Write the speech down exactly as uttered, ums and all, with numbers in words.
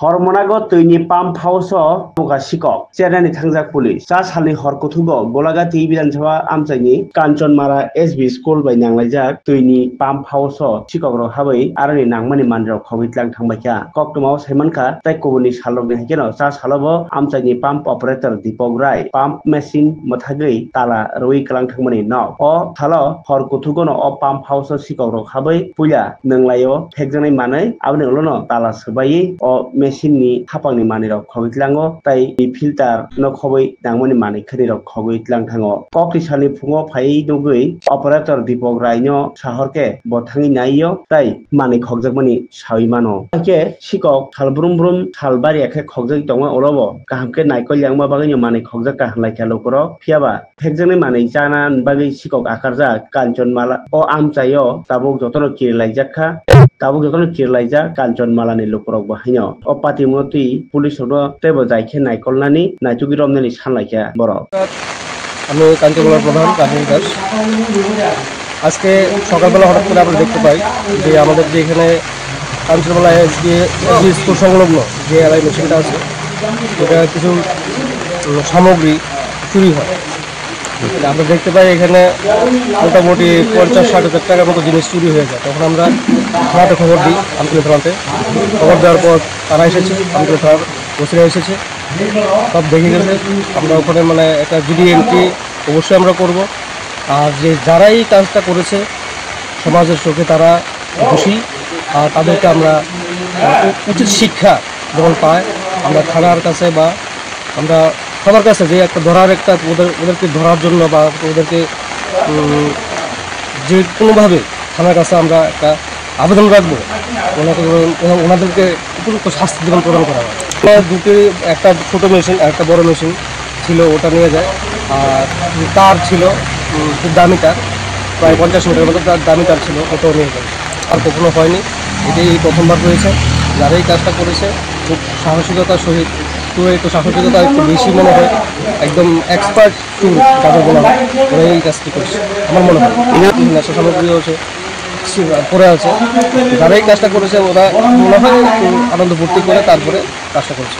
Hormonago twini pump house-o buka sikok chernani thangjak police. Cha salni hor kuthugo Golagati Bidhan Sabha amchaini Kanchanmala S B school bai nanglaijak twini pump house-o sikokrok habwi aroni nangmani manwirok khogwi tlang thangbaikha. Koktwmao saimankha, tei kubuini salrokni haikheno cha salobo amchaini pump operator Dipok Rai pump machine mwthagwi tala rwui kwlang thangmani nok. O salo hor kuthugono o pump house-o sikokrok habwi puila nwnglaio phekjaknai manwi, aboni ulono tala swbaiwi o machine-ni hapangni manwirok khogwi tlango, tei filter-no khobwi nangmani manwi khwnirok khogwi tlang thango. Kokni salni phungo phaiwi nugwi operator Dipok Rai-no sahorkhe bo thangwi naio tei manwi khokjakmani saui mano. Hakhe sikok sal brum brum sal bariya khe khokjagwi tongma ulobo kaham khe naikol yangma bagwino manwi khokjak kaham laikha lukurok. Phiyaba phekjaknai manwi chana bagwi sikok akarjak Kanchanmala o amchaio tabuk jotono kirilaijak kha. Tabuk jotono kirilaijak Kanchanmalani lukurokbo haino. O patimungno twi police rokno teibo jai khe naikolnani, naitugwi romnani sanlaikha borok. আমি কাঞ্চনমালার প্রধান রাহুল দাস। আজকে সকালবেলা হঠাৎ করে আমরা দেখতে পাই যে আমাদের যে এখানে কাঞ্চনমালা এসবি এসবি স্কুল সংলগ্ন যে এলআই মেশিনটা আছে, এটা কিছু উম, সামগ্রী চুরি হয়। আমরা দেখতে পাই এখানে মোটামুটি পঞ্চাশ ষাট হাজার টাকার মতো জিনিস চুরি হয়ে যায়। তখন আমরা থানাতে খবর দিই, আমতলী থানাতে। খবর দেওয়ার পর তারা এসেছে, আমতলী থানার ওসিরা এসেছে, সব দেখে গেছে। আমরা ওখানে মানে একটা জিডি এন্ট্রি অবশ্যই আমরা করব। আর যে যারা এই কাজটা করেছে, সমাজের চোখে তারা দোষী, আর তাদেরকে আমরা আহ, উ- উচিত শিক্ষা যেমন পায়, আমরা থানার কাছে বা আমরা সবার কাছে যে একটা ধরার একটা ওদের ওদেরকে ধরার জন্য বা ওদেরকে উম, যে কোনোভাবে থানার কাছে আমরা একটা আবেদন রাখবো, ওনাকে ওনাদেরকে উপযুক্ত শাস্তি যেমন প্রদান করা হয়। ওরা দুটি, একটা ছোট মেশিন আর একটা বড় মেশিন ছিল, ওটা নিয়ে যায়। আর তার ছিল উম, খুব দামি তার, প্রায় পঞ্চাশ মিটার মতো তার দামি তার ছিল, ওটাও নিয়ে যায়। আর কখনো হয়নি, এটাই এই প্রথমবার হয়েছে। যারা এই কাজটা করেছে, খুব সাহসিকতার সহিত, পুরো একটু সাহসিকতা একটু বেশি মনে হয়, একদম এক্সপার্ট চুর যাদের বলা হয়, ওরাই এই কাজটি করছে আমার মনে হয়। নেশা সামগ্রী হচ্ছে, পড়ে আছে। যারা এই কাজটা করেছে, ওরা মনে হয় একটু আনন্দ ফুর্তি করে তারপরে কাজটা করেছে।